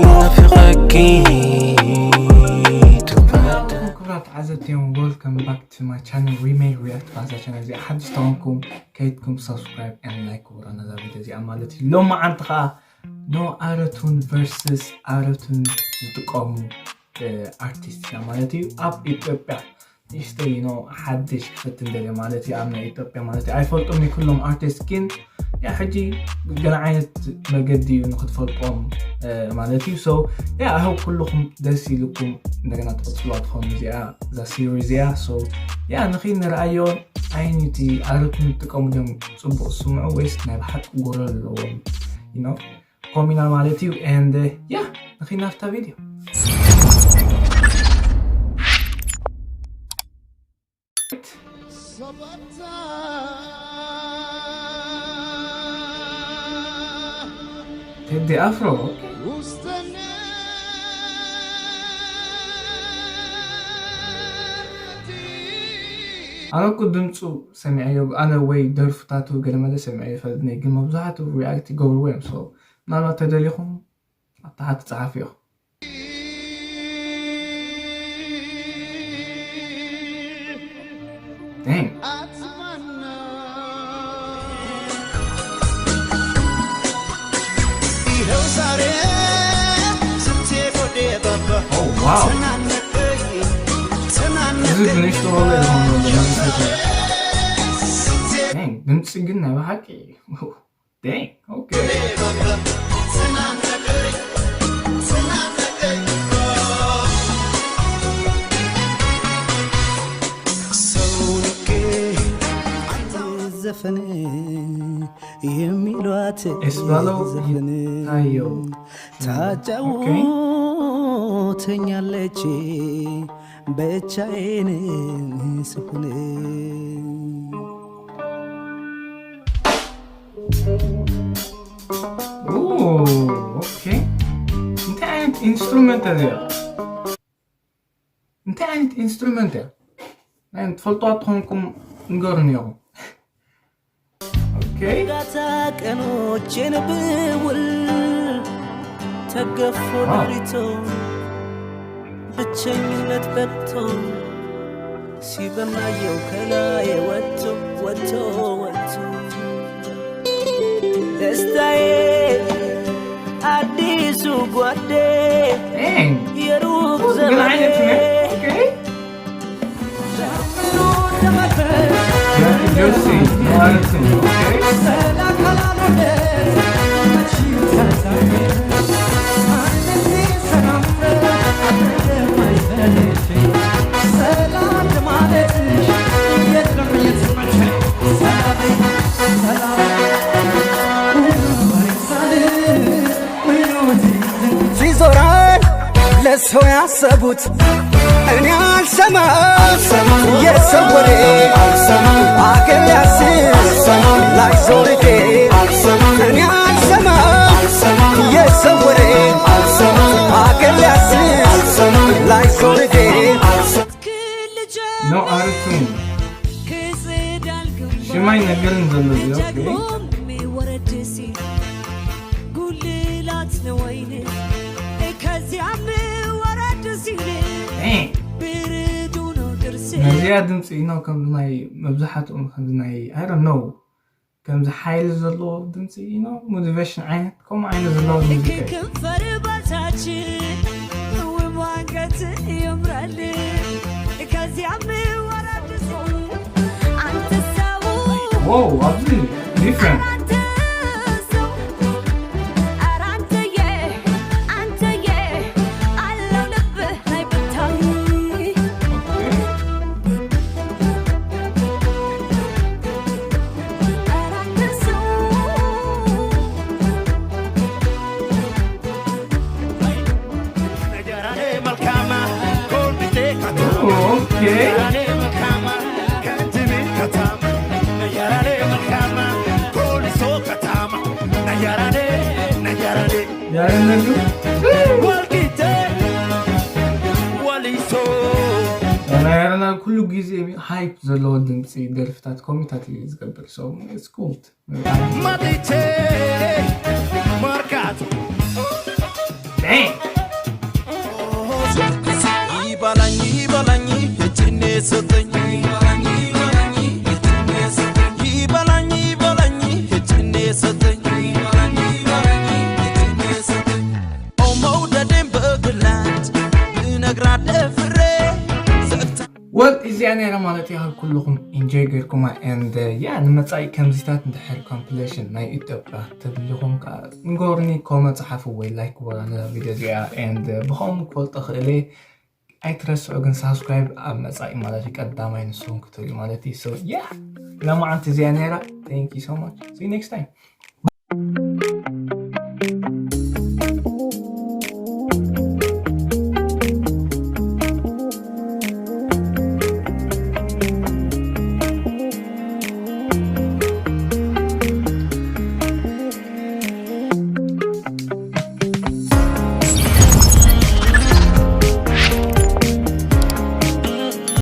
ናፍቐኪ ክቡራት ተዓዘብቲ እዮም። Welcome back to my channel. We may react ባዛ ቻነል እዚኣ ሓድሽ ተኾንኩም ከይድኩም subscribe and like ክቡራ ነዛ ቪድዮ እዚኣ ማለት እዩ። ሎማዓንቲ ከዓ ኖ ኣረቱን versus ኣረቱን ዝጥቀሙ ኣርቲስት ኢና ማለት እዩ። ኣብ ኢትዮጵያ ንእሽተይ ኖ ሓድሽ ክፈትን ደልየ ማለት እዩ። ኣብ ናይ ኢትዮጵያ ማለት እዩ ኣይፈልጦም እዩ ኩሎም ኣርቲስት ግን ያ ሕጂ ገለ ዓይነት መገዲ እዩ ንክትፈልጦም ማለት እዩ። So ያ I hope ኩልኩም ደስ ኢልኩም እንደገና ትቕፅሉ ትኾኑ እዚኣ እዛ series እያ። So ያ ንኺድ ንርኣዮ ዓይነቲ ኣረቱን ዝጥቀሙ ድዮም ፅቡቕ ዝስምዑ ወይስ ናይ ብሓቂ ጎረሎ ኣለዎም you know ኮሚና ማለት እዩ። And ያ ንኺድ ናብታ ቪድዮ ቴዲ ኣፍሮ ኣነ እኮ ድምፁ ሰሚዐዮ ኣነ ወይ ደርፍታቱ ገለመለ ሰሚዐዮ ይፈልጥ ነይ ግን መብዛሕትኡ react ይገብርዎ እዮም። So ምናልባት ተደሊኹም ኣብ ታሕቲ ጸሓፍዮ። Dang. Oh wow. This is finished already. Dang, ድምፂ ግን ናይ ብሓቂ Dang, okay. ዘፈን የሚሏት ኤስባለው ዘፈን ይታየው። ታጫውተኛለች ብቻዬን ስሆን ኦኬ እንታይ ዓይነት ኢንስትሩመንት እዚኣ እንታይ ዓይነት ኢንስትሩመንት እያ ናይ ትፈልጦ ትኾንኩም ንገሩን ኢኹም ኦኬ ጋታ ቀኖቼን ብውል ተገፎ ድሪቶ ብቸኝነት በቶ ሲበናየው ከላይ ወጥቶ ወጥቶ ወጥቶ ደስታዬ አዲሱ ጓዴ የሩቅ ዘመዴ ሲዞራል ለሰው ያሰቡት እኔ አልሰማ የሰው ወሬ አልሰማ አገር ያስብ ላይ ዞርጌ አልሰማ እኔ አልሰማ የሰው ወሬ አልሰማ አገር ያስብ ላይ ዞርጌ No autotune. ሽማይ ነገርን ዘሎ እዚ okay. ጉልላት ነወይን ከዚያም ወረድ ሲል Dang. ብርዱ ነው ጥርስ ነዚኣ ድምፂ ነው ከምዚ ናይ መብዛሕትኦም ከምዚ ናይ I don't know ከምዚ ሓይሊ ዘለዎ ድምፂ ነው ሞቲቬሽን ዓይነት ከምኡ ዓይነት ዘለዎ ሙዚቃ እዩ። ከንፈር በታች ውብ አንገት ይምራል ከዚያም ወረድ ሲል አንተ ሰው Wow ኣብዚ different አንተ ሰው ኧረ አንተዬ አንተዬ አለው ልብህ ላይ ብታይ Okay. ያረነዱ ያረና ኩሉ ግዜ ሃይፕ ዘለዎ ድምፂ ደርፍታት ኮሚታት እዩ ዝገብር so it's cool መጥቼ መርካቶ እዚኣ ነይራ ማለት እዩ። ኩልኹም ኢንጆይ ጌርኩማ and yeah ንመጻኢ ከምዚታት እንድሕር ኮምፕሌሽን ናይ ኢትዮጵያ ትብልኹም ከዓ ንገሩኒ፣ ኮመንት ጸሓፉ ወይ ላይክ ወላ ቪድዮ እዚኣ and ብኸምኡ ክፈልጦ ክእለ ኣይትረስዑ ግን ሳብስክራይብ ኣብ መጻኢ ማለት እዩ ቀዳማይ ንስኹም ክትሪኡ ማለት እዩ። So yeah ለማዓንቲ እዚኣ ነይራ። Thank you so much, see you next time.